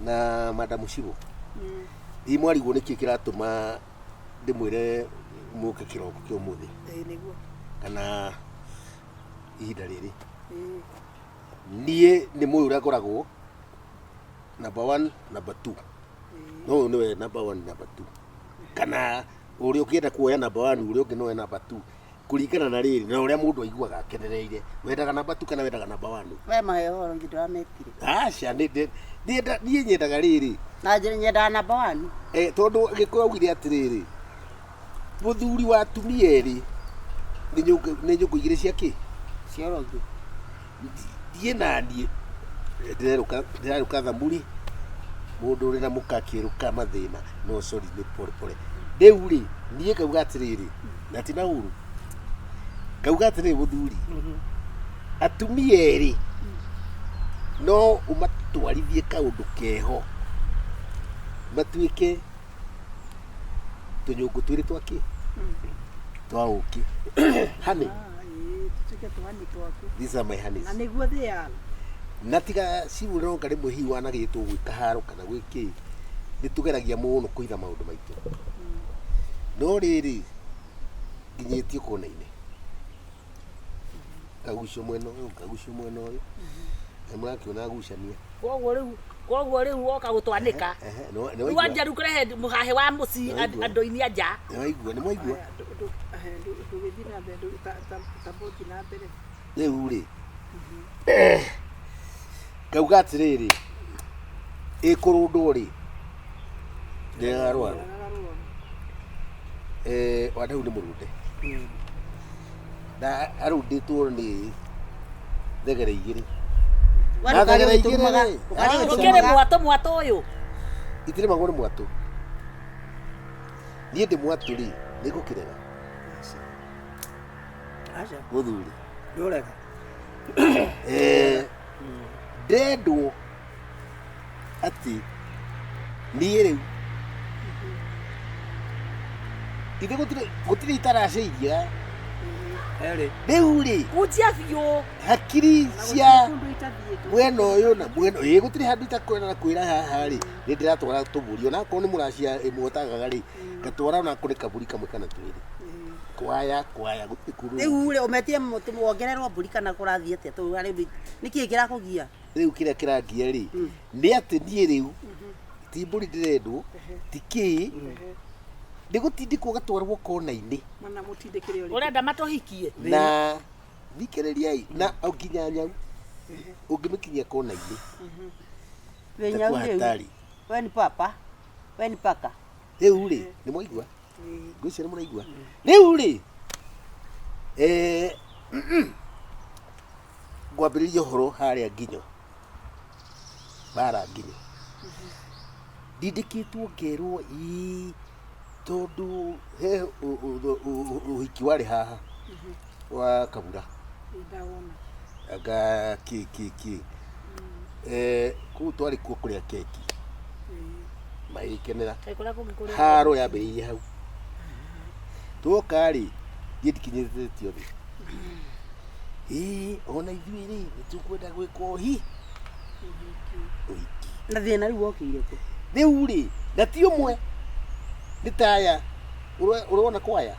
Na Madam Shibo, hihi mwarigwo nĩkĩ kĩratũma ndĩmwĩre mũke kĩroko kĩa ũmũthĩ? Ĩĩ nĩguo. Kana ihinda rĩrĩ? Ĩĩ. Niĩ nĩ mũĩ ũrĩa ngoragwo number one, number two. No ũyũ nĩwe number one, number two. Kana ũrĩa ũngĩenda kuoya number one, ũrĩa ũngĩ noe number two. Kũringana na rĩrĩ, na ũrĩa mũndũ aiguaga akenereire. Wendaga number two kana wendaga number one? We mahe ũhoro ithe ndĩrametire. Aca, niĩ nyendaga rĩrĩ. Na nyendaga number one. Eh, tondũ Gĩkũyũ augire atĩrĩrĩ, mũthuri wa atumia erĩ nĩ nyũngũ igĩrĩ cia kĩ? Cia ũrogĩ. Niĩ na niĩ ndĩrerũka ndĩrerũka thamuri mũndũ ũrĩ na mũka akĩrũka mathĩna no sorry nĩ pole pole. Rĩu rĩ, niĩ ngauga atĩrĩrĩ, na ti na ũru, ngauga atĩrĩrĩ mũthuri, atumia erĩ no ũmatwarithie kaũndũ keho matuĩke tũnyũngũ twĩrĩ twa kĩ twa ũkĩ honey. Ah, ĩĩ, tũtuĩke tũhani twaku. These are my honeys. Na nĩguo they are. Na tiga ciũronga rĩmwe hihi wanagĩtwo gwĩ kaharo kana gwĩ kĩ, nĩ tũgeragia mũno kũhitha maũndũ maitũ. No rĩrĩ, nginyĩtio kona-inĩ, ngagucio mwena ũyũ, ngagucio mwena ũyũ, na mũrakĩona ngucania. Koguo rĩu woka gũtwanĩka. Ehe, nĩ Rĩu waigua? Wanjaru kũrehe mũhahe wa mũciĩ Nĩ waigua? andũ-inĩ a nja. Nĩ waigua? Nĩ mwaigua? Aya, ndũgĩthiĩ na mbere, ta bũthi na mbere. Rĩu rĩ, ngauga atĩrĩrĩ, ĩkũrũndwo rĩ, ndĩregaga rwaro. Ndĩregaga rwaro. Eh, Wandau nĩ mũrũnde na arũndĩtwo nĩ thegere igĩrĩ. We Na ndũkarĩe thegere igĩrĩ ũgĩtũrumaga. rĩ, Ndũkarĩe aca. Ũkĩrĩ ũgĩtũrumaga. mwatũ mwatũ ũyũ. Itirĩmagwo nĩ mwatũ. Niĩ ndĩ mwatũ rĩ, nĩ ngũkĩrega? Aca. Aca. Mũthuri. Ndũrega. Eh, ndendwo atĩ niĩ rĩu ithe gũtirĩ itaracĩiria. Erĩ. Rĩu rĩ, Kunjia biũ. Hakiri Na gũtirĩ cia kũndũ itathiĩte. Mwena ũyũ na mwena ĩĩ, gũtirĩ handũ itakwenda na kwĩra haha rĩ, nĩ ndĩratwara tũbũri onakorwo nĩ mũracia ĩmwotangaga rĩ, ngatwara onakorwo nĩ kabũri kamwe kana twĩrĩ, kwaya kwaya gũtirĩ kũndũ. Rĩu rĩ, ũmetire wongererwo mbũri kana kũrathiĩ atĩa? Tondũ harĩ ũndũ nĩkĩĩ kĩrakũgia? Rĩu kĩrĩa kĩrangia rĩ, nĩ atĩ niĩ rĩu ti mbũri ndĩrendwo, ti kĩĩ, nĩ gũtindĩkwo gatwarwo kona-inĩ. Mana mũtindĩkĩre ũrĩkũ? Ũrenda matũhikie. Na thikĩrĩriai, na o nginya nyau ũngĩmĩkinyia kona-inĩ Wĩ nyau itakuwa rĩu. hatari. We ni papa. We ni paka. Rĩu rĩ, nĩ mwaigua? Ngwĩciria nĩ mũraigua. Rĩu rĩ, eh, ngwambĩrĩria ũhoro harĩa nginyo bara nginyo ndindĩkĩtwo ngerwo ii tondũ he ũhiki warĩ haha wa Kabura. Ndawona. Anga kĩ kĩ kĩ. Eh, kũu twarĩ kuo kũrĩa keki magĩkenera. Kaĩ kũrĩa kũngĩ kũrĩ. Haro yambĩrĩirie hau. Twoka rĩ, niĩ ndikinyĩrĩtio thĩ, ĩĩ ona ithuĩ rĩ, nĩ tũkwenda gwĩka ũhiki. Na thĩna rĩu wokĩire kũ? Rĩu rĩ, na ti ũmwe, nĩ taya ũrona kwaya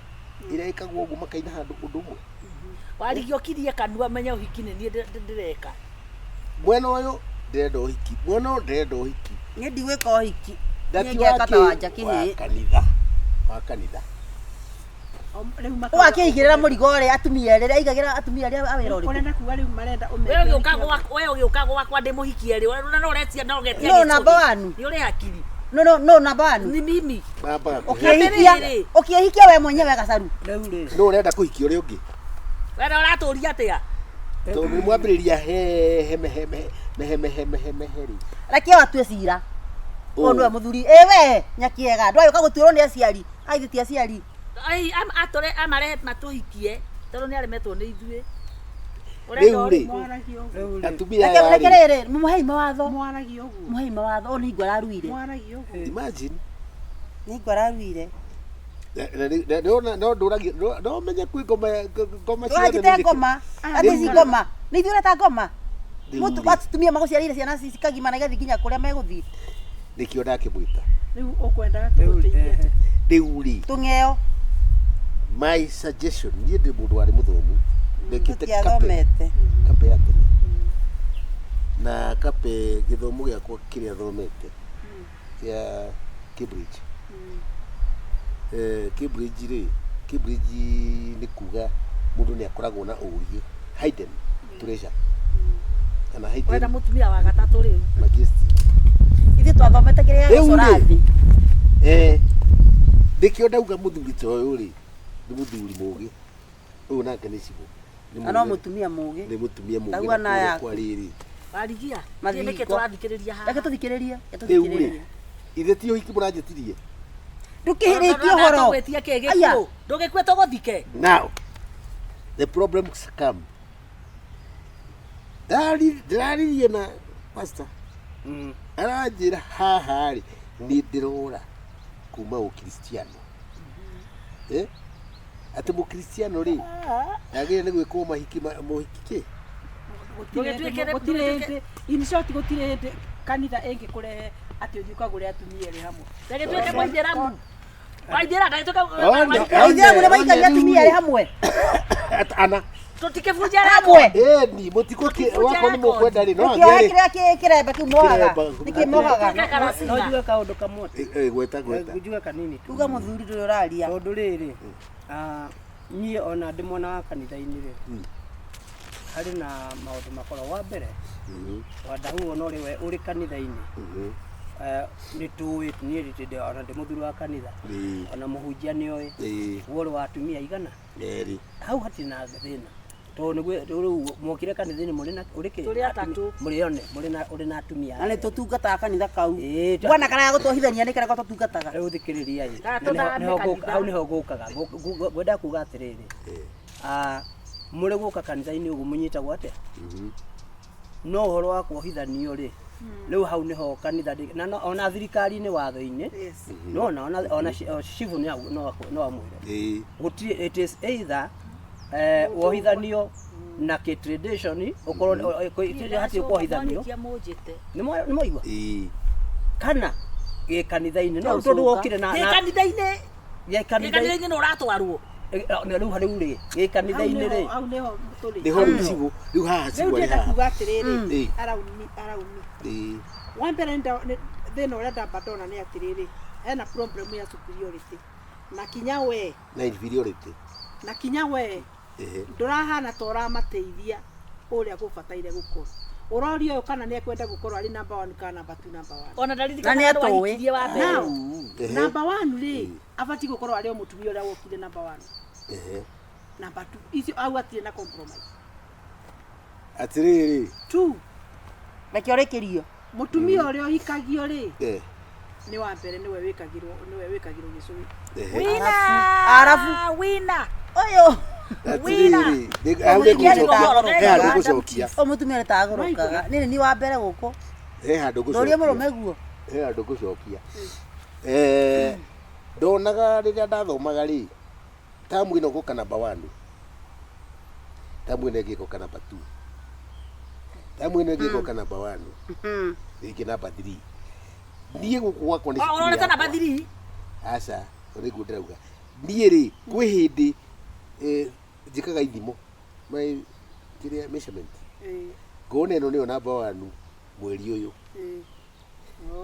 ĩrĩa ĩkagwo ũguo makaina handũ ũndũ ũmwe. Warigia ũkirie kanua menye ũhiki nĩ niĩ ndĩreka. Mwena ũyũ ndĩrenda ũhiki, mwena ũyũ ndĩrenda ũhiki. Niĩ ndigwĩka ũhiki. Na Niĩ ti ngeka ta wa wanja kĩ, wa kĩhĩĩ. kanitha, wa kanitha. Rĩu makauga Ũgakĩigĩrĩra mũrigo ũrĩa atumia erĩ, aigagĩra atumia arĩa a wĩra ũrĩkũ? Ũrenda kuga rĩu marenda ũmeke We ũgĩũka ũhiki. gwakwa, we ũgĩũka gwakwa ndĩmũhikie rĩ, na no ũretia no ũgetia No, gĩcũhĩ. number one. Nĩ ũrĩ hakiri. No, no, no, number one. Ni mimi. Mambaga kũhe. Ũkĩhikia, Atĩrĩrĩ. ũkĩhikia we mwenyewe gacaru. Rĩu rĩ. Nũ ũrenda kũhikia ũrĩa ũngĩ? We na ũratũria atĩa? Tondũ nĩ mwambĩrĩria he he he he mehe mehe mehe mehe rĩ. Reke watue cira. Ũyũ nĩwe mũthuri. Ĩ we, nyakiega, ndwagĩũka gũtuĩrwo nĩ aciari. Aithĩ ti aciari. Ai atũre amarehe matũhikie tondũ nĩ aremetwo nĩ ithuĩ. Rĩu rĩ, Mwaragia ũguo. Rĩu rĩ. atumia Reke aya reke rĩ, rĩrĩ, mũhei mawatho. Mwaragia ũguo. Mũhei mawatho, ũyũ nĩ hingo araruire. Mwaragia ũguo. Imagine. Nĩ hingo araruire. No ndũragia no menye kwĩ ngoma ngoma Ndũranjĩte ngoma. Atĩ ici ngoma. Nĩ ithuĩ ũreta ngoma. Rĩu Mũtu rĩ. atumia magũciarĩire ciana cikagimana igathiĩ nginya kũrĩa megũthiĩ. Nĩkĩo ndakĩmwĩta. Rĩu ũkwendaga Rĩu, tũgũteithie ehe. atĩa? Rĩu rĩ, Tũng'eo. my suggestion, niĩ ndĩ mũndũ warĩ mũthomu, ndekĩte kape Tũtiathomete. kape ya tene na kape gĩthomo gĩakwa kĩrĩa thomete kĩa Cambridge. Cambridge rĩ, Cambridge nĩ kuga mũndũ nĩ akoragwo na ũũgĩ hidden treasure kana Wenda hidden mũtumia wa gatatũ rĩu. majesty. Ithuĩ twathomete kĩrĩa Rĩu gĩgũcora rĩ. thĩ. Nĩkĩo ndauga mũthuri ta ũyũ rĩ, nĩ mũthuri mũũgĩ. Ũyũ nake nĩ cibũ. Nĩ Na no mũũgĩ. mũtumia mũũgĩ. Nĩ mũtumia mũũgĩ Ndaigua na na kũrĩa yaku. kwa rĩrĩ. Warigia. Mathingo. Nĩkĩ tũrathikĩrĩria haha? Reke tũthikĩrĩrie. Reke Rĩu rĩ, tũthikĩrĩrie. ithe ti ũhiki mũranjĩtirie. Ndũkĩrĩkie ũhoro. Tũgwĩtia kĩ Aya. gĩkuũ. Ndũgĩkue tũgũthike. Now, the problems come. Ndĩraririe na pastor. Aranjĩra haha rĩ, nĩ ndĩrora kuma ũkristiano. Eh? Atĩ mũkristiano rĩ, agĩrĩire nĩ gwĩkwo mahiki mũhiki kĩ? Ndũgĩtuĩke- Gũtirĩ hĩndĩ, in short, gũtirĩ hĩndĩ kanitha ĩngĩkũrehe atĩ ũthiĩ ũkagũre atumia erĩ hamwe. Ndagĩtuĩke mũithĩramu. Waithĩra ndagĩtuĩke One, Aithĩramu nĩ maikagia atumia arĩ hamwe. Ana. tũtikĩbunja Hamwe. Ĩni, mũtikũkĩ wakorwo nĩ mũkwenda rĩ, no Nĩkĩohe angĩ rĩ. kĩrĩa kĩremba kĩu mohaga. Kĩremba. Nĩkĩ mohaga. No njuge kaũndũ kamwe. Gweta gweta. Njuge kanini tu. Uga mũthuri ndũrĩ ũraria. Tondũ rĩrĩ, niĩ ona ndĩ mwena wa kanitha-inĩ rĩ, harĩ na maũndũ makoragwo. Wa mbere, wandahu ona ũrĩ we ũrĩ kanitha-inĩ, nĩ tũĩ niĩ ndĩ ona ndĩ mũthuri wa kanitha, ona mũhunjia nĩ oĩ, we ũrĩ wa atumia aigana. Erĩ. Hau hatirĩ na thĩna tondũ nĩguo rĩu mwokire kanitha-inĩ mũrĩ na ũrĩ kĩ? Tũrĩ atatũ. Mũrĩ one mũrĩ na ũrĩ na atumia. Na nĩ tũtungataga kanitha kau. Ĩĩ, Bwana karaya gũtwohithania nĩ karĩa tũtungataga. Rĩu thikĩrĩria ĩ. Kana Na tũthame nĩho ngũka- kanitha. hau nĩho ngũkaga. Ngwenda kuga atĩrĩrĩ, mũrĩ gũka kanitha-inĩ ũguo mũnyitagwo atĩa? No ũhoro wa kuohithanio rĩ, rĩu hau nĩho kanitha na ona thirikari-inĩ watho-inĩ, nĩwona ona cibũ no amwĩre. Gũtirĩ, it is either wohithanio na kĩ tradition ũkorwo hatirĩ kuohithanio. Nĩ mwaigua? Kana gĩ kanitha-inĩ no tondũ wokire na Gĩ kanitha-inĩ. Gĩ kanitha-inĩ. Gĩ kanitha-inĩ nĩ ũratwarwo. Rĩu rĩu rĩ gĩ kanitha-inĩ rĩ. Hau nĩho tũrĩ. Nĩho rĩu cibũ, rĩu haha Rĩu cibũ arĩ ndĩrenda haha. kuga atĩrĩrĩ, araumi araumi. Wa mbere thĩna ũrĩa ndamba ndona nĩ atĩrĩrĩ, hena problem ya superiority. Na kinya we. Na inferiority. Na kinya we. Ndũrahana ta ũramateithia ũrĩa gũbataire gũkorwo. Ũroria ũyũ kana nĩekwenda gũkorwo arĩ number 1 kana number 2 number 1. Ona Na ndaririkana nĩ andũ atũĩ. ahikirie wa mbere. Now, number 1 rĩ, abatiĩ gũkorwo arĩ o mũtumia ũrĩa wokire number 1. Number 2, icio au hatirĩ na compromise. Atĩrĩrĩ. 2. Reke ũrĩkĩrio. Mũtumia ũrĩa ũhikagio rĩ, nĩ wa mbere nĩwe wĩkagĩrwo, nĩwe wĩkagĩrwo gĩcũhĩ. Wina. Arabu. Wina. Ũyũ. Atĩrĩrĩ, hau nĩ ngũcokia. He handũ ngũcokia. Ũyũ mũtumia nĩ tagũrũkaga. Nĩ ni wa mbere gũkũ. He handũ ngũcokia. Ndũrie mũrũme guo. He handũ ngũcokia. Ndonaga rĩrĩa ndathomaga rĩ, tamu ĩno gũka number 1. Tamu ĩno ĩngĩ ĩgoka number 2. Tamu ĩno ĩngĩ ĩgoka number 1. Rĩngĩ number 3. Niĩ gũkũ gwakwa nĩ cukuru Ũronete yakwa. number 3? Aca, nĩguo ndĩrauga. Niĩ rĩ, kwĩ hĩndĩ njĩkaga ithimo, my kĩrĩa measurement. Ngona ĩno nĩyo number 1 mweri ũyũ.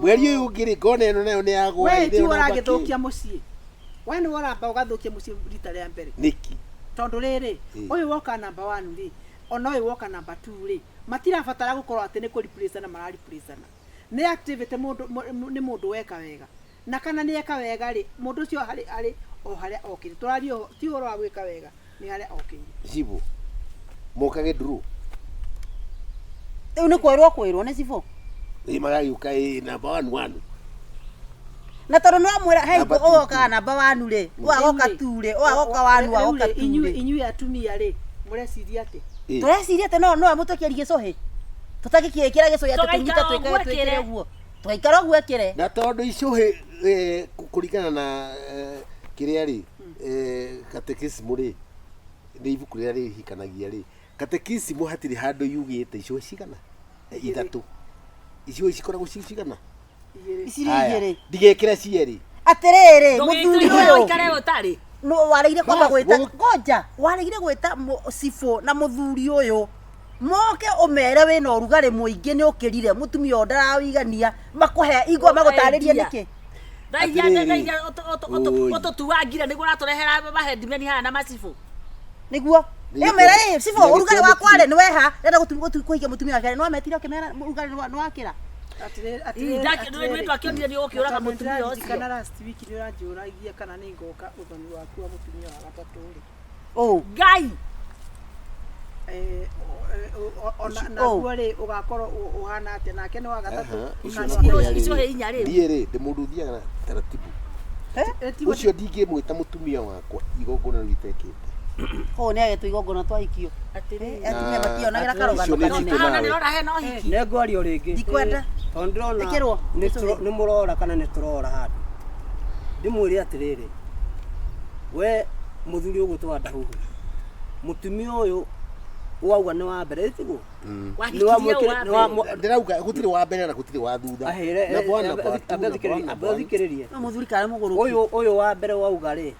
Mweri ũyũ ũngĩ rĩ, ngona ĩno nayo nĩ yagwa. We ti nĩyo namba ũragĩthũkia kĩ. mũciĩ. We nĩwe ũramba ũgathũkia mũciĩ rita rĩa mbere. Nĩkĩ? Tondũ rĩrĩ, ũyũ woka number 1 rĩ, ona ũyũ woka number 2 rĩ, matirabatara gũkorwo atĩ nĩ kũ-replace-ana mara-replace-ana. Nĩ activity mũndũ, nĩ mũndũ weka wega. Na kana nĩ eka wega rĩ, mũndũ ũcio harĩ arĩ o harĩa okĩire. Tũraria ti ũhoro wa gwĩka wega, nĩ harĩa okĩire. Cibũ, mokage ndurũ. Rĩu nĩ kwĩrwo kwĩrwo nĩ cibũ. Ĩ magagĩũka ĩ number 1 1. Na tondũ no mwĩra hei Number two, ũgokaga namba 1 rĩ, ũgagoka 2 rĩ, ũgagoka 1 ũgagoka 2 rĩ. Inyuĩ atumia rĩ, mũreciria atĩ? Tũreciria atĩ no mũtwĩkĩrie gĩcũhĩ. Tũtangĩkĩĩkĩra gĩcũhĩ atĩ tũnyite Tũgaikara twĩkage ũguo twĩkĩre ĩkĩre. ũguo. Tũgaikara ũguo ĩkĩre. Na tondũ icũhĩ kũringana na kĩrĩa rĩ, katekisimu rĩ, nĩ ibuku rĩrĩa rĩhikanagia rĩ, katekisimu hatirĩ handũ yugĩte icũhĩ cigana. Ithatũ. Icio cikoragwo ci cigana? Igĩrĩ. Ici nĩ Haya, igĩrĩ. Ndigekĩra cierĩ. Atĩrĩrĩ, mũthuri Ndũgĩtue ũyũ ũikare ũtarĩ. no waregire kwamba gwĩta Gũ- ngoja waregire gwĩta cibũ na mũthuri ũyũ moke ũmere wĩna ũrugarĩ mũingĩ nĩ ũkĩrire mũtumia ũyũ ndarawĩigania makũhe igua magũtarĩrie Endia. nĩkĩ Thaia Atĩrĩrĩ. thaia Oi. ũtũtuangire nĩguo ũratũrehera mahendimeni haha na macibũ. nĩguo Nĩ ĩmere gĩtĩo- ĩ cibũ nĩ ũrugarĩ gĩtĩo wakwa rĩ nĩ weha ndĩrenda kũhikia mũtumia wake nĩ wametire ũkĩmera ũrugarĩ nĩ wakĩra Atĩrĩrĩ, Ii, atĩrĩrĩ, nĩ atĩrĩrĩ. twakĩonire nĩ ũkĩũraga Tondũ mũtumia ũcio. nĩndĩraririkana last week nĩ ũranjũragia kana nĩ ngoka ũthoni waku wa mũtumia wa gatatũ rĩ. ũ Ngai. Eh, ona Ũcio- naguo rĩ ũgakorwo ũhana atĩa nake nĩ wa gatatũ Aha, ũcio na na nĩ wa- kũrĩa rĩ, Icio he inya rĩu. Niĩ rĩ, ndĩ mũndũ ũthiaga na taratibu. Eh, tiguo- Ũcio ndingĩmwĩta mũtumia wakwa igongona rĩu itekĩte. kũu nĩ agetwo igongona twahikio Atĩrĩrĩ. atumia mationagĩra karũgano Icio nĩ kanene nditũ Haha nawe. nĩrora hena ũhiki. Nĩ ngwaria o rĩngĩ. ndikwenda Tondũ ndĩrona Ĩkĩrwo. nĩ mũrora kana nĩ tũrora handũ. Ndĩmwĩre atĩrĩrĩ, we mũthuri ũgwĩtwo Ndahuhu, mũtumia ũyũ wauga nĩ wa mbere ĩtiguo? Wahikirie ũ wa mbere? Ndĩrauga gũtirĩ wa mbere na gũtirĩ wa thutha. Ahĩre, Number one, number two, number one, ambe number one. ũthikĩrĩrie. no mũthuri karĩ mũgũrũki Ũyũ ũyũ wa mbere wauga rĩ,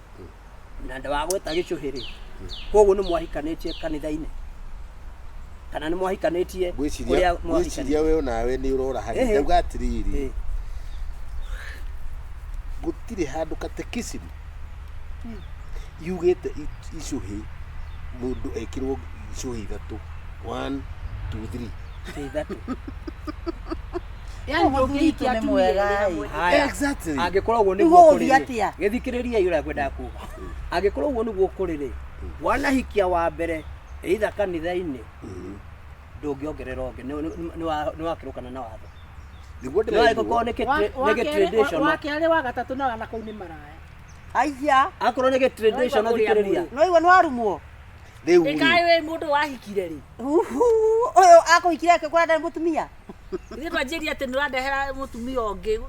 na ndawagweta gĩcũhĩ rĩ, koguo nĩ mwahikanĩtie kanitha-inĩ kana nĩ mwahikanĩtie Ngwĩciria kũrĩa ngwĩciria we onawe nĩ ũrora harĩa. Ĩhĩ. Ndauga atĩrĩrĩ, Ĩĩ. gũtirĩ handũ katekisimu yugĩte icũhĩ mũndũ ekĩrwo icũhĩ ithatũ. One, two, three. Ĩ ithatũ. Yaani Ũyũ mũthuri ndũngĩhikia witũ nĩ atumia mwega, erĩ hamwe. ĩ. Haya. Exactly. Angĩkorwo ũguo Rĩu nĩguo ũgũthiĩ kũrĩ rĩ, atĩa? gĩthikĩrĩriai ũrĩa ngwendaga kuga. Angĩkorwo ũguo nĩguo kũrĩ rĩ, wanahikia wa mbere either kanitha-inĩ ndũngĩongerera ũngĩ nĩ wakĩrũkana na watho. Nĩguo No ndĩraigua. angĩkorwo nĩ Wa- nĩ gĩ-traditional wa kerĩ wa gatatũ na na kũu nĩ maraya aiya akorwo nĩ gĩ-traditional Noigua kũrĩa thikĩrĩria mũrĩ. no igua nĩ warumwo Rĩu rĩ, Ĩkaĩ wĩ mũndũ wahikire rĩ. Uhu, ũyũ akũhikire akĩkora ndarĩ mũtumia Ithuĩ twanjĩria atĩ nĩ ũrandehera mũtumia ũngĩ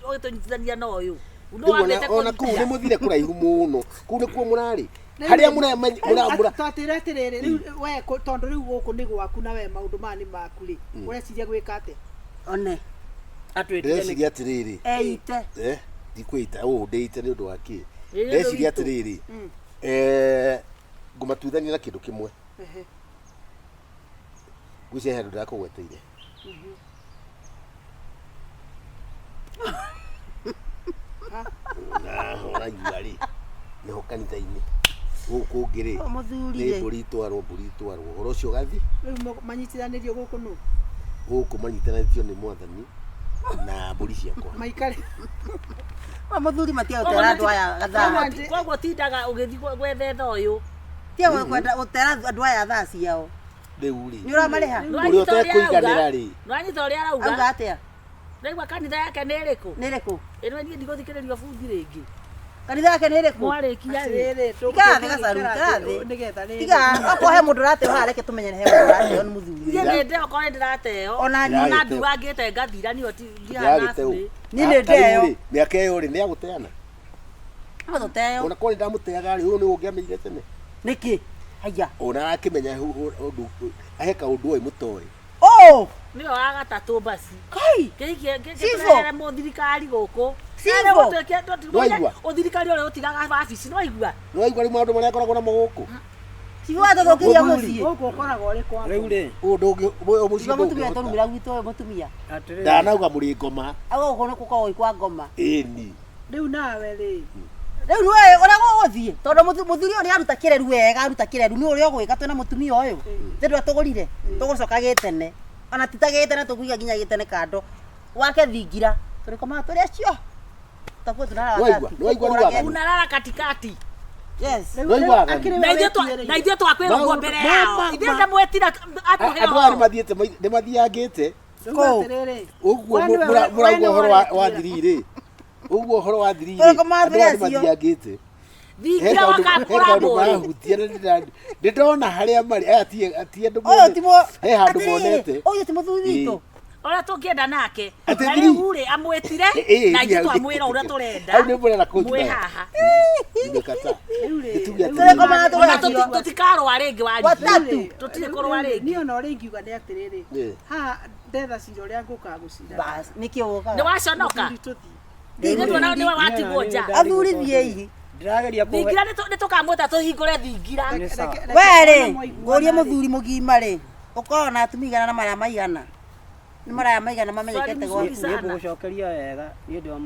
ũgĩtũnyitithania na ũyũ. Nũ rĩu ona- wambĩte ona kũu nĩ kũhikia. mũthire kũraihu mũno. Kũu nĩkuo mũrarĩ. Harĩa mũra twatĩra atĩrĩrĩ rĩu we tondũ rĩu gũkũ nĩ gwaku na we maũndũ maya nĩ maku rĩ ũreciria gwĩka atĩa one atwĩtire nĩ ndĩreciria atĩrĩrĩ eite eh ndikwĩita ũũ ndĩite nĩ ũndũ wa kĩ Nĩ ũndũ ndĩreciria witũ. atĩrĩrĩ eh ngũmatuithania na kĩndũ kĩmwe Ehe. ngwĩciria he handũ ndĩrakũgweteire na ũraigua rĩ nĩho kanitha-inĩ gũkũ ũngĩ rĩ Ũyũ mũthuri nĩ rĩ mbũri itwarwo mbũri itwarwo ũhoro ũcio ũgathi rĩu manyitithanĩrio gũkũ nũ gũkũ manyitanĩtio nĩ mwathani na mbũri ciakwa maikare Ũyũ mũthuri matia gũtera andũ aya gathaa Koguo tindaga ũgĩthiĩ gwethetha ũyũ. tia kwenda gũtera andũ aya thaa ciao rĩu rĩ nĩ ũramarĩha Ũrĩa ũtekũiganĩra rĩ. Nĩwanyita ũrĩa auga arauga. atĩa Ũraigua kanitha yake nĩ ĩrĩkũ? nĩ ĩrĩkũ Ĩno niĩ ndigũthikĩrĩrio bungi rĩngĩ. kanitha yake nĩ ĩrĩkũ Mwarĩkia rĩ. atĩrĩrĩ Ikara thĩ gacaru, ikara thĩ. nĩgetha rĩrĩ tiga okorwo he mũndũ ũrateo haha reke tũmenye he mũndũ ũrateo nĩ mũthuri Niĩ nĩ ndeo korwo nĩndĩrateo. Ona niĩ. Ona nduangĩte ngathira niyo ndihana Ndĩragĩte ũ. burĩ. Niĩ nĩ ndeo. Mĩaka ĩyo rĩ nĩ agũteana no tũteo ona korwo nĩ ndamũteaga rĩ ũyũ nĩ ũngĩamenyire tene nĩkĩ haiya ona arakĩmenya ũndũ ahe kaũndũ oĩ mũtoĩ ũ Nĩwe wa gatatũ basi. kai Kĩhikie Cibũ. kĩrehere mũthirikari gũkũ. Cibũ. Nĩwaigua? Ũthirikari ũrĩa ũtigaga wabici nĩwaigua. nĩwaigua rĩu maũndũ marĩa akoragwo namo gũkũ cibũ watũthũkĩria Mũthuri. mũciĩ gũkũ ũkoragwo ũrĩ kwa rĩu rĩ ũyũ ndũngĩ ũyũ mũciĩ iga mũtumia ndũngĩhota tũrumĩra gwitũ ũyũ mũtumia atĩrĩrĩ ndanauga mũrĩ ngoma auga gũkũ nĩ gũkoragwo gwĩ kwa ngoma ĩni rĩu nawe rĩ rĩu nĩwe ũrĩa gũgũthiĩ tondũ mũthuri ũyũ nĩ aruta kĩreru wega aruta kĩreru nĩ ũrĩa ũgwĩka twĩna mũtumia ũyũ thĩ ndũrĩa tũgũrire tũgũcoka gĩtene ona ti ta gĩtene tũkũiga nginya gĩtene kando wake thingira tũrĩkomaga tũrĩ acio takuo tunara Nĩwaigua? Nĩwaigua rĩu waganu? Unalala katikati. yes Rĩu- Nĩwaigua rĩu aganu? akĩrĩ Na we ithuĩ twa- wĩtuĩrĩire. na ithuĩ twakwĩra ũguo Maũndũ- mbere ma- yao. ma- Ithuĩ ma- ndamwetira atũhe andũ aya ũhoro. nĩmathiĩte nĩmathiangĩte Rĩu Kũu. atĩrĩrĩ ũguo we nĩwe- we mũrauga nĩwe ũhoro wa ũretuĩra. thiri rĩ ũguo ũhoro wa thiri rĩ Tũrĩkomaga andũ aya tũrĩ acio. nĩmathiangĩte he Thingira kaũndũ he wakakũra kaũndũ mũrĩ. marahutia na ndĩndona harĩa marĩ aya ti andũ ũyũ ti mũ he handũ atĩrĩrĩ, monete ũyũ ti mũthuri witũ Ũrĩa tũngĩenda nake. Atĩ Na thiri. rĩu rĩ amwĩtire Ĩ, ĩ, na ithuĩ hau nĩ- twamwĩra ũrĩa tũrenda. hau nĩ mũrenda kũnjũraga. Mwĩ haha. Nimekata. Rĩu rĩ, Nĩtuge rĩu atĩrĩrĩ. Tũrĩkomaga tũrĩ Ona acio. tũtikarũa rĩngĩ warigie. Watatu. Tũtirĩ kũrũa rĩngĩ. Niĩ ona ũrĩa ingiuga nĩ atĩrĩrĩ Ĩ. haha Ndetha cira ũrĩa ngũkaga gũcira. Bas, nĩkĩo ũkaga. Nĩ waconoka. Mũthuri tũthiĩ. Nĩ tuona nĩwe watigwo nja. Athuri thiĩi. Ndĩrageria kũhe Thingira nĩ tũkamwĩta tũhingũre thingira. Nĩ sawa. Reke- We rĩ, ona mwaiguana ngũrie rĩ. mũthuri mũgima rĩ, ũkoragwo na atumia igana na maraya maigana? Nĩ maraya maigana mamenyekete Sorry, gwaku? mzuri sana. Nĩ ngũgũcokeria wega nĩ ũndũ wa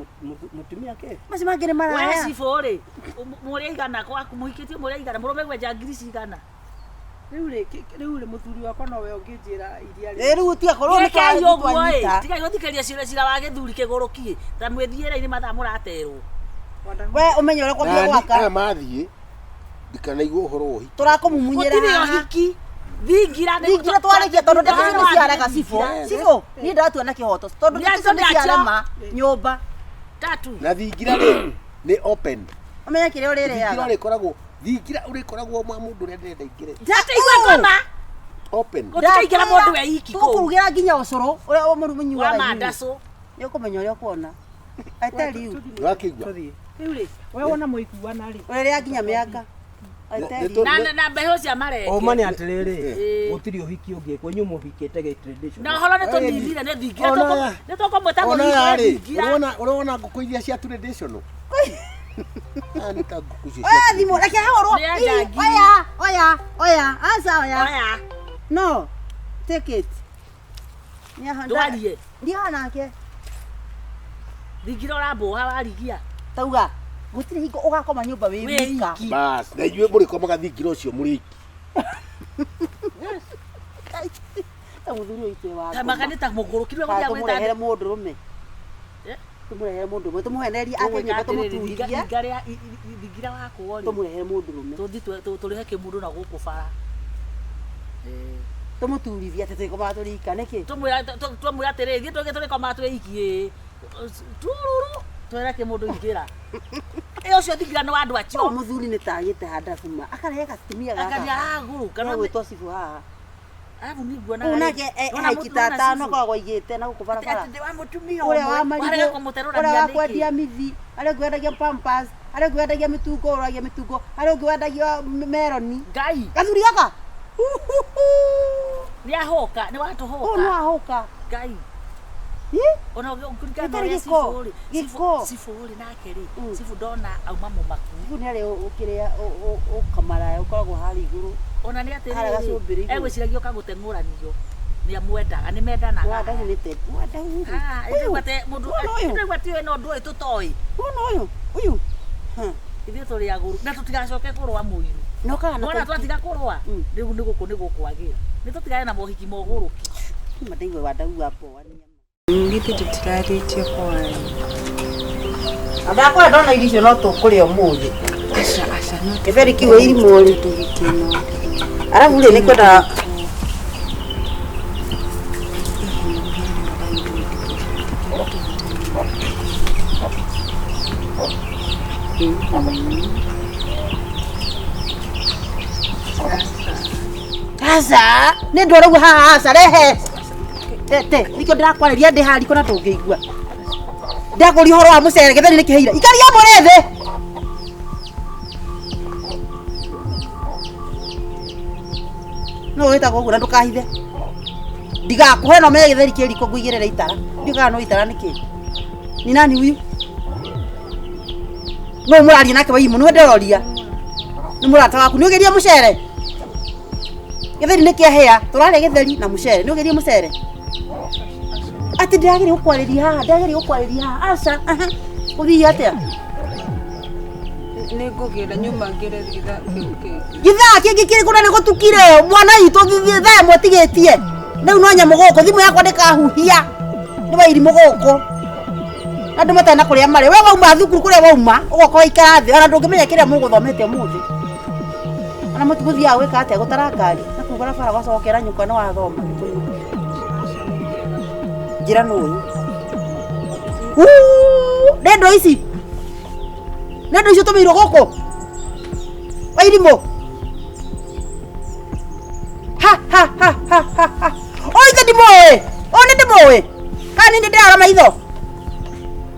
mũtumia kĩ Macio mangĩ nĩ We maraya. cibũ rĩ, mũrĩ aigana kwaku mũhikĩtie mũrĩ aigana mũrũme gwenja ngiri cigana. Rĩu rĩ, rĩu rĩ mũthuri wakwa nowe ũngĩnjĩra iria Ĩ rĩu tiga korwo nĩ Rekei ũguo ĩ, twanyita. tigai gũthikĩrĩria cira wa gĩthuri kĩgũrũkie ta mwĩthiĩre-inĩ mathaa mũraterwo. We ũmenye ũrĩa kwambia Nani gwaka. aya mathiĩ ndikanaigua ũhoro wa ũhiki. Tũrakũmumunyĩra Gũtirĩ haha. ũhiki. Thingira nĩ Thingira twarĩkia tondũ ndeto icio nĩ ciarega cibũ. Yes. Cibũ, niĩ ndĩratua na kĩhoto tondũ ndeto icio nĩ ciarema nyũmba. Tatu. Na thingira rĩ nĩ open. Ũmenye kĩrĩa Thingira ũrĩrĩaga. ũrĩkoragwo thingira ũrĩkoragwo mwa mũndũ ũrĩa ndĩrenda ingĩre. Ate igua ngoma. Open. Gũtikaingĩra mũndũ we iki kũu. Tũgũkũrugĩra nginya ũcũrũ ũrĩa Wa mũnyuaga inyuĩ. mandacũ. Nĩ ũkũmenya ũrĩa ũkuona. I tell you. Nĩwakĩigua? tũthiĩ Rĩu rĩ, we wona mwaiguana rĩ. Ũrĩrĩa nginya mĩanga. I Nĩ- tell nĩ you. Na mbeũ cia marenge. ũma nĩ atĩrĩrĩ Ĩĩ. gũtirĩ ũhiki ũngĩkwo inyuĩ mũhikĩte gĩ traditional Na ũhoro nĩ tũninire nĩ thingira. Ona- Nĩ tũkũmwĩta Ona mũhingũre rĩ, thingira. ũrona ũrona ngũkũ iria cia traditional. Aya nĩ ta ngũkũ icio cia Oya thimũ, reke hahũrwo. Nĩ ya Ii, njangiri. Oya, oya, oya, aca oya. Oya. No, take it. Ndwarie. Ndiaha nake. Thingira ũrambũha warigia. Tauga, gũtirĩ hingo ũgakoma nyũmba wĩ Wĩ wika. iki. Bas, na inyuĩ mũrĩkomaga thingira ũcio mũrĩ iki. Ta mũthuri ũyũ itwe wa Ta maka nĩ ta mũgũrũki rĩu Kana gũthiĩ tũmũrehere gwĩta. mũndũrũme. Eh? Tũmũrehere mũndũrũme, tũmũhenerie ake nyũmba tũmũturithie, Thingira wakwo rĩ. tũmũrehere mũndũrũme. Tũthiĩ tũrĩhe kĩmũndũ na gũkũ bara. Tũmũturithie atĩ tũgĩkomaga tũrĩ ika nĩkĩ? Twamwĩra atĩrĩrĩ, ithuĩ tũgĩ tũrĩkomaga twĩ iki ĩ. Tururu twĩre kĩmũndũ ingĩra. Ĩ ũcio thingira nĩ wa andũ Ũyũ acio. mũthuri nĩ tagĩte handabuma, akarehe gatumia Anga nĩ gaka. aragũrũka. Gegwĩtwo cibũ haha. Arabu nĩ nguona. Ũyũ nake aiki ta atano akoragwo aigĩte na gũkũ barabara. Atĩ wa mũtumia Ũrĩa wa ũmwe. marigũ, Warega ũrĩa kũmũterũrania wa nĩkĩ? kwendia mithi, harĩa ũngĩ wendagia pampers, harĩa ũngĩ wendagia mĩtungo, ũragia mĩtungo, harĩa ũngĩ wendagia meroni. Ngai Gathuri gaka. nĩ ahũka, nĩ Ũyũ no watũhũka. ahũka. Ngai. Ĩ? Ona ũngĩringana na Gĩtarĩ ũrĩa gĩko, cibũ rĩ, gĩko. cibũ rĩ nake rĩ, Mm. cibũ ndona auma mũmaku. Rĩu nĩ harĩa ũkĩrĩa ũkamaraya ũkoragwo harĩa igũrũ. Ona nĩ Harĩa atĩrĩrĩ, gacumbĩrĩ igũrũ. egwĩciragia ũkagũteng'ũranio. Nĩ amwendaga, nĩ mendanaga. Wandau nĩ te. Wandau rĩ. Ah, Ũyũ. ĩndĩgua te mũndũ Wona ũyũ. ĩndĩgua ti ĩno ndũĩ tũtoĩ. Wona ũyũ. Ũyũ. Ha. Ithuĩ tũrĩ agũrũ na tũtigacoke kũrũa mũiru. No kana Nona twatiga kũrũa, Mm. rĩu nĩ gũkũ nĩ gũkwagĩra. Nĩ tũtigane na mohiki mogũrũki. Mandaigua wandau wa poa. Githĩ tũtirarĩtie hwaĩ? Ndakora ndona irio icio no tũkũrĩa ũmũthĩ. Aca aca no Gĩtheri kĩu irimũ rĩ. tũgĩkĩno. Arabu rĩ nĩ kwenda Aca, nĩ ndwara ũguo haha aca rehe. Tete, nĩkĩo ndĩrakwarĩria ndĩ haha riko na ndũngĩigua. Ndakũria ũhoro wa mũcere gĩtheri nĩ kĩhĩire. Ikaria mũrĩ thĩ. No wĩtagwo ũguo na ndũkahithe. Ndigakũhe na ũmenye gĩtheri kĩ riko ngũigĩrĩre itara. Ndiũĩ kana no itara nĩkĩ. Ni nani huyu? No mũraria nake Wairimu, nĩwe ndĩroria. Nĩ mũrata waku, nĩ ũgerie mũcere. Gĩtheri nĩ kĩahĩa, tũrarĩa gĩtheri na mũcere. Nĩ ũgerie mũcere. Atĩ ndĩrageria gũkwarĩria haha, ndĩrageria gũkwarĩria haha. Aca, aha. Gũthiĩ atĩa? Nĩ ngũgĩra nyuma ngĩre gĩthaa kĩu kĩngĩ. Gĩthaa kĩngĩ kĩrĩkũ na nĩ gũtukire mwana witũ thaa ĩmwe tigĩtie. Rĩu no nyamũ gũkũ, thimũ yakwa ndĩkahuhia. Nĩ Wairimu gũkũ. Andũ matarĩ na kũrĩa marĩ. We wauma thukuru kũrĩa wauma, ũgoka waikara thĩ, ona ndũngĩmenya kĩrĩa mũgũthomete ũmũthĩ. Ona mũthiaga gwĩka atĩa gũtara ngari na kũu barabara ũgacokera nyũkwa nĩ wathoma. Njĩra nũ ũyũ. Nĩ ndũ ici. Nĩ ndũ ici ũtũmĩirwo gũkũ. Wairimu. Ha ha ha ha ha ha. Ũyũ ithe ndimũĩ. Ũyũ nĩ ndimũĩ. Kana nĩ ndĩrara maitho.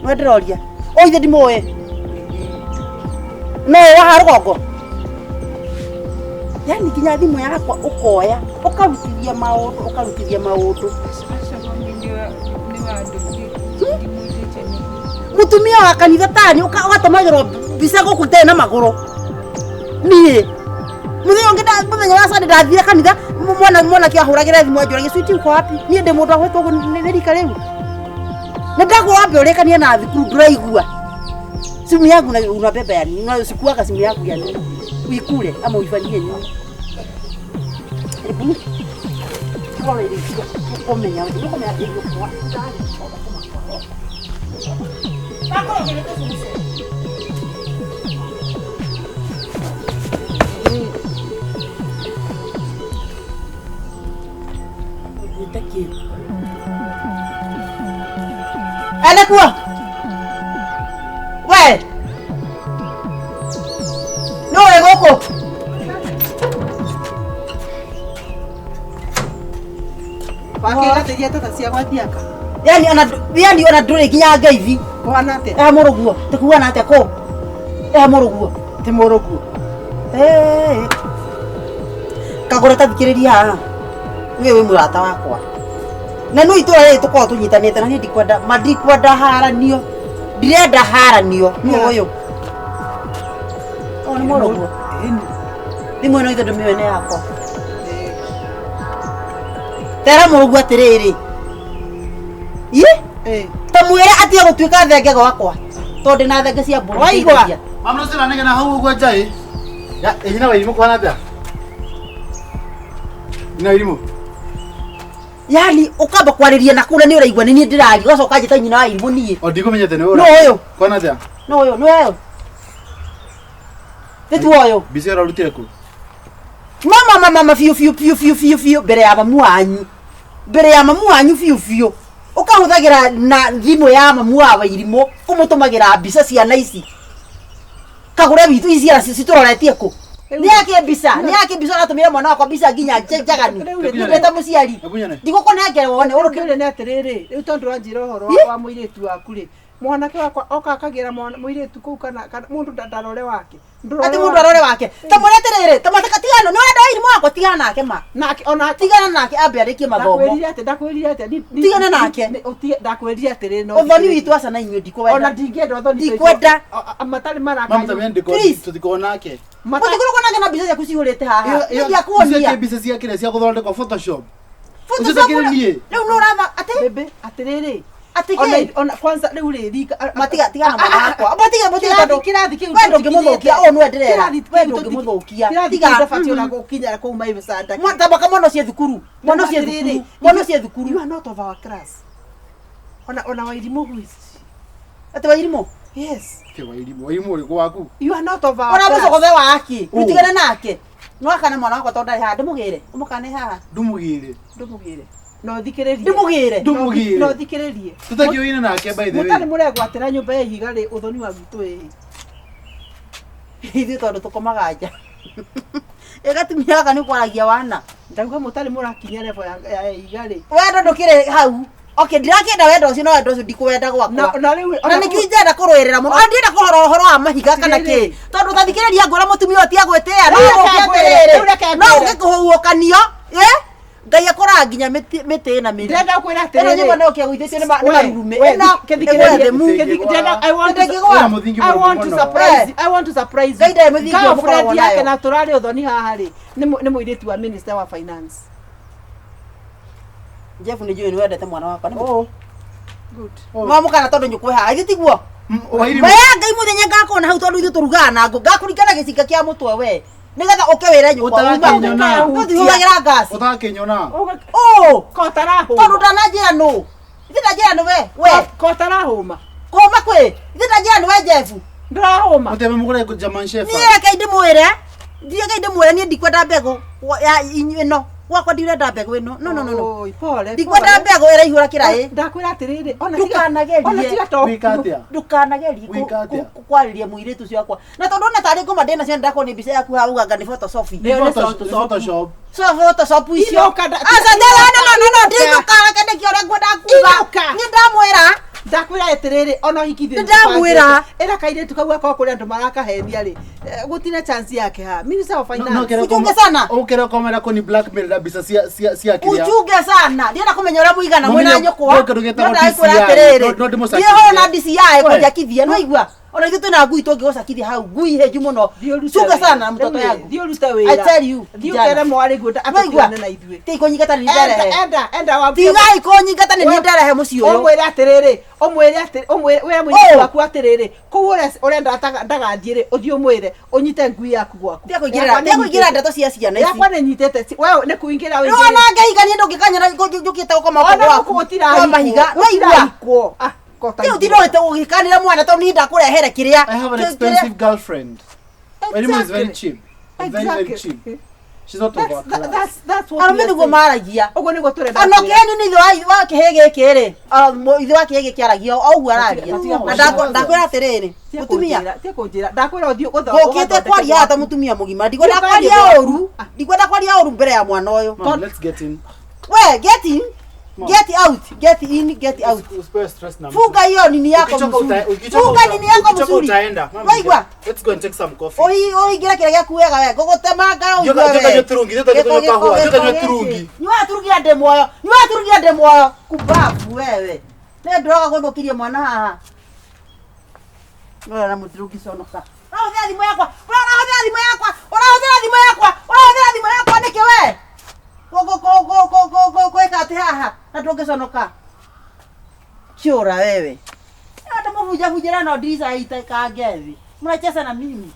Nĩwe ndĩroria. Ũyũ ithe ndimũĩ. No ũyũ wa haha rũgongo. Yani nginya thimũ yakwa ũkoya, ũkarutithia maũndũ, ũkarutithia maũndũ. Aca mami Nĩ wandũmire ndimwĩtĩtie nĩguo. Mutumia wa kanitha tani ũgatũmagĩrwo mbica gũkũ itarĩ na magũrũ. Niĩ muthenya ũngĩ mũthenya wa Sunday ndathire kanitha, mwana mwanake ahũragĩra thimũ anjũragia, "Sweetie, uko wapi?" Niĩ ndĩ mũndũ agwĩtwo ũguo nĩ rika rĩu. Nĩ ndagwo wambe ũrĩkanie na thukuru ndũraigua. Simu yangu unabeba ya nini? Unasikuaga simu yangu ya nini? Uikule ama uifanyie nini? Hebu rora irio icio, ũkũmenya ũkũmenya irio kwa. Ũiguĩte kĩ? Ene kuo. We. No we gũkũ. Wakĩgathĩria tata cia gwathiaka. Yani ona ndũrĩ nginya ngeithi. Kũhana atĩa? Eha mũrũguo. Tĩkuana atĩa kũ? Eha mũrũguo. Ti mũrũguo. Eh. Kagũra ta thikĩrĩria haha. Niĩ wĩ mũrata wakwa. Na no itũra rĩrĩ tũkoragwo tũnyitanĩte na niĩ ndikwenda ma ndikwenda haranio. Ndirenda haranio. Nũ ũyũ? Ũyũ nĩ mũrũguo. Thimũ ĩno ithe ndũmĩoe nĩ yakwa. Tera mũrũguo atĩrĩrĩ. Ĩ? Ta mwĩre atige gũtuĩka thenge gwakwa. Tondũ ndĩna thenge cia mbũri. Waigua? Ndeithagia. Mamna sina nige na hau ũguo njai. Ya, ĩ nyina wa irimũ kũhana atĩa? Nyina wa irimũ. Yani ũkamba kwarĩria na kũrĩa nĩ ũraigua nĩ niĩ ndĩraria ũgacoka njĩta nyina wa irimũ niĩ. O ndikũmenyete nĩ Nũ ũra. ũyũ? Kũhana atĩa? Nũ ũyũ? Nĩ ũyũ? Nĩ tu ũyũ. Mbica ũrarutire kũ? Mama mama mama biũ biũ biũ biũ biũ biũ mbere ya mamu wanyu. Mbere ya mamu wanyu biũ biũ. Ũkahũthagĩra na thimũ ya mamu wa wairimũ kũmũtũmagĩra mbica ciana ici. Kagũre witũ ici ciana citũroretie kũ? Nĩ yake mbica, nĩ yake mbica ũratũmĩra mwana wakwa mbica nginya njaganu. Ndĩ ta mũciari. Hebu nyone. Ndigũkũnengera wone Ũrũkĩrĩ nĩ atĩrĩrĩ, rĩu tondũ wanjĩra ũhoro wa mũirĩtu waku rĩ, mwanake wakwa oka akagĩra mũirĩtu kũu kana mũndũ ndarore wake. Ati mũndũ arore wake. Ta mwĩre atĩrĩrĩ, ta mwĩre tigana, nĩ ũrenda wairimũ wakwa tigana nake ma. Nake ona Tigana nake ambe arĩkie mathomo. Ndakwĩrire atĩ ndakwĩrire atĩ Tigana nake. Ndakwĩrire atĩrĩ no. Ũthoni witũ aca na inyuĩ ndikũwenda. Ona ndingĩenda ũthoni Ndikwenda. Matarĩ Mama maraka. tabia ndiko Please. tũtikorwo nake. Mũtikoragwo nake na mbica ciaku cihũrĩte haha. Ĩyo- ĩyo- Ndiakuonia. icio mbica cia kĩrĩa cia gũthondekwo Photoshop. Photoshop Ũcio takĩrĩ niĩ. Rĩu nĩ ũratha atĩ Bebe atĩrĩrĩ. Atĩ Ona kĩ? ona kwanza rĩu rĩ rika Matiga tigana na mwana wakwa. Matiga matiga Kĩrathi tondũ kĩrathi kĩu we ndũngĩmũthũkia ũũ nĩwe ndĩrera. Kĩrathi We kĩu ndũngĩmũthũkia. Kĩrathi Tiga. kĩu ndabatiĩ ona gũkinya kũu maibicanda. Ta mwaka mwana ũcio thukuru. Mwana ũcio thukuru. Mwana ũcio thukuru. You are not of our class. Ona ona Wairimũ who is she? Atĩ wairimũ. Yes. Kĩ wairimũ? Wairimũ ũrĩkũ waku? You are not of our Ona class. mũcogothe wa aki. Ũ. Rũtigane nake. No akana mwana wakwa tondũ ndarĩ haha ndĩmũgĩre. Ũmũkane haha. Ndũmũgĩre. Ndũmũgĩre. No thikĩrĩrie. Ndĩmũgĩre. Ndũmũgĩre. No thikĩrĩrie. Tũtakĩũine nake by the Mũtarĩ way. mũregwatĩra nyũmba ya ihiga rĩ ũthoni wa gwitũ ĩ. Ithuĩ tondũ tũkomaga nja. Ĩgatumia gaka nĩ kwaragia wana. Ndauga mũtarĩ mũrakinya level ya ihiga rĩ. Wendo ndũkĩrĩ hau. Okay, ndirakĩenda wendo ũcio no wendo ũcio ndikũwenda gwakwa. Na rĩu Na nĩkĩo ingĩenda kũrũĩrĩra mũno. Ona ndienda kũhoro ũhoro wa mahiga kana kĩ. Tondũ ta thikĩrĩria ngwĩra mũtumia ũyũ tia gwĩtĩa. No Rĩu reke ũke ngwĩre, rĩu atĩrĩrĩ. reke No ngwĩre. ũke kũhuhũkanio. Ĩ? Ngai akoraga nginya mĩtĩ ĩna mĩri. Ndĩrenda kwĩra Ĩno atĩrĩrĩ. nyũmba no kĩagũithĩtio nĩ We, marurumĩ. we, Ĩno kĩthikĩrĩrie, ĩgwe thĩ mu. I want to- Ndĩngĩgwa. Ĩna mũthingi I mũrũmu want to mũno. surprise I want to surprise Ngai ndarĩ mũthingi ũyũ Girlfriend mũkoragwo yake nayo. na tũrarĩ ũthoni haha rĩ nĩ mũirĩtu wa minister wa finance. Jeff nĩ njũĩ nĩ wendete mwana wakwa. Nĩ Oh. Good. Mwamũkana tondũ nyũkwe haha. Githĩ tiguo? Wairimũ. Maya Ngai mũthenya ngakorwo na hau tondũ ithuĩ tũrugaga na ngũ. Ngakũringana gĩcinga kĩa mũtwe we. Nĩgetha ũke wĩre nyũkwa uma. Ũtakĩnyona. Tũtihũthagĩra ngasi. Ũtakĩnyona. Ũ. Kotarahũma. Tondũ ndananjĩra nũ. Ithe ndanjĩra nĩ we. We. Kotarahũma. Kũma kwĩ. Ithe ndanjĩra nĩ we Jeff. Ndũrahũma. Mũteme mũgũre German Shepherd. Niĩ reke ndĩmwĩre. Ndiĩ ndĩmwĩre niĩ ndikwenda mbegũ ya inyuĩ ĩno. Gwakwa ndirenda mbegũ ĩno. No no no no. Oi, pole. Ndikwenda pole. mbegũ ĩraihũra kĩraĩ. Ndakwĩra atĩrĩrĩ, ona Ndũkanagerie. ona tiga to Gwĩka atĩa? Ndũkanagerie Gwĩka atĩa? kwarĩria mũirĩtu ũcio wakwa. Na tondũ ona tarĩ ngoma ndĩna cio ndakorwo nĩ mbica yaku haha uganga nĩ Photoshop. Nĩ- nĩ Nĩ Photoshop. So Photoshop icio. Inũka Aca no no no no no ndinũka reke ndĩkie ũrĩa ngwenda kuga. Inũka. Niĩ ndamwĩra Ndakwĩra atĩrĩrĩ, ona ũhiki ithuĩ Nĩndamwĩra. ĩra kairĩtu kau gakorwo kũrĩ andũ marakahenia rĩ, gũtirĩ chance yake ha. Minister of Finance. Uchunge sana. Ukera komera kuni blackmail na mbica cia cia cia kiria. Uchunge sana. Ndienda kũmenya ũrĩa mũigana Mũmenye mwĩna nyũkwa. gwĩ kĩndũ gĩtagwo No ndakwĩra DCI. atĩrĩrĩ. No- no ndĩmũcakithie. Ndiĩ hona DCI We. kũnjakithia. No igua. Ona ithuĩ twĩna ngui tũngĩgũcakithia hau. Ngui hĩnju mũno. Thiĩ ũrute Chunga wĩra. sana mtoto Rĩu rĩ, yangu. Thiĩ ũrute wĩra. I tell you. Thiĩ kijana. ũkere mwarĩ guo No igua. atũtigane na ithuĩ. Tigai kũnyingata nĩ Enda nderehe. enda enda wambie. Tigai kũnyingata nĩ niĩ nderehe mũciĩ ũyũ. Ũmwĩre atĩrĩrĩ, ũmwĩre atĩrĩ, ũmwĩre wĩre mũirĩtu Oh. waku atĩrĩrĩ, kũu ũrenda ndagathiĩ rĩ, ũthiĩ ũmwĩre ũnyite ngui yaku gwaku. Tiga kũingĩrĩra tiga kũingĩrĩra ndeto cia ciana ici. Yakwa nĩ nyitĩte, we nĩ kũingĩra Rĩu ona ngĩhika niĩ ndũngĩkanyona njũkĩte gũkoma Ona gwaku. gũkũ gũtirahikwo. Kwa mahiga. No igua. Gũtirahikwo. Ah, kota Rĩu igua. tindoĩte gũgĩkanĩra mwana tondũ niĩ ndakũrehere kĩrĩa. I have an kĩrĩa- expensive girlfriend. Elimu is very Exactly. cheap. Very very Exactly. cheap. She's not of our That's, class. that's what Arũme we are nĩguo saying. maragia. Ũguo nĩguo tũrenda Ona kwĩra. kĩheni nĩ ithe wa kĩhĩ gĩkĩ rĩ, ithe wa kĩhĩ gĩkĩ aragia o ũguo aragia. Tiga Na ndakwĩra atĩrĩrĩ, Tiga mũtumia kũnjĩra, tiga kũnjĩra. Ndakwĩra ũthiĩ ngũkĩte kwaria haha ta mũtumia mũgima ndikwenda Thiĩ kwaria ũkarie ũru ndikwenda kwaria ũru mbere ya mwana ũyũ. Mom, let's get in. We get in, get out, get in, get out. Usipewe stress na mtu. Funga hiyo nini yako Ukichoka mzuri. ukichoka Funga nini yako ukichoka mzuri. utaenda. Mom, Waigua? Let's go and take some coffee. Ũingĩre kĩrĩa gĩaku wega we ngũgũtemanga ũigue Njoka- njoka we. nyue turungi, njoka Gĩko, nyue gĩko, kahũa, njoka gĩko nyue gĩkĩ. turungi. Nyua turungi ya ndĩ muoyo nyua turungi ya ndĩ muoyo kubabu wewe nĩ ndĩroga gũthũkĩria mwana haha Ũrĩa na mũturungi conoka ũrahũthĩra thimũ yakwa ũrahũthĩra thimũ yakwa ũrahũthĩra thimũ yakwa ũrahũthĩra thimũ yakwa nĩkĩ we gwĩka atĩ haha na ndũngĩconoka chura wewe ndamũbunjabunjĩra no ndirica itakange thĩ mnacheza na mimi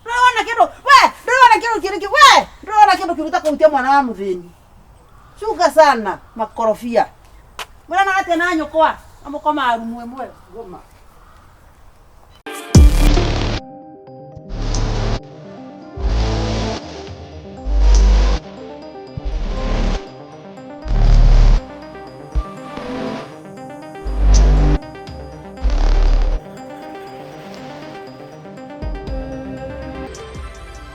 ndũrona kĩndũ we ndũrona kĩndũ kĩrĩkĩ we ndũrona kĩndũ kĩruta kũhutia mwana wa mũthĩni cuka sana makorobia mwĩrana atĩa na nyũkwa amũkoma rumu ĩmwe ngoma.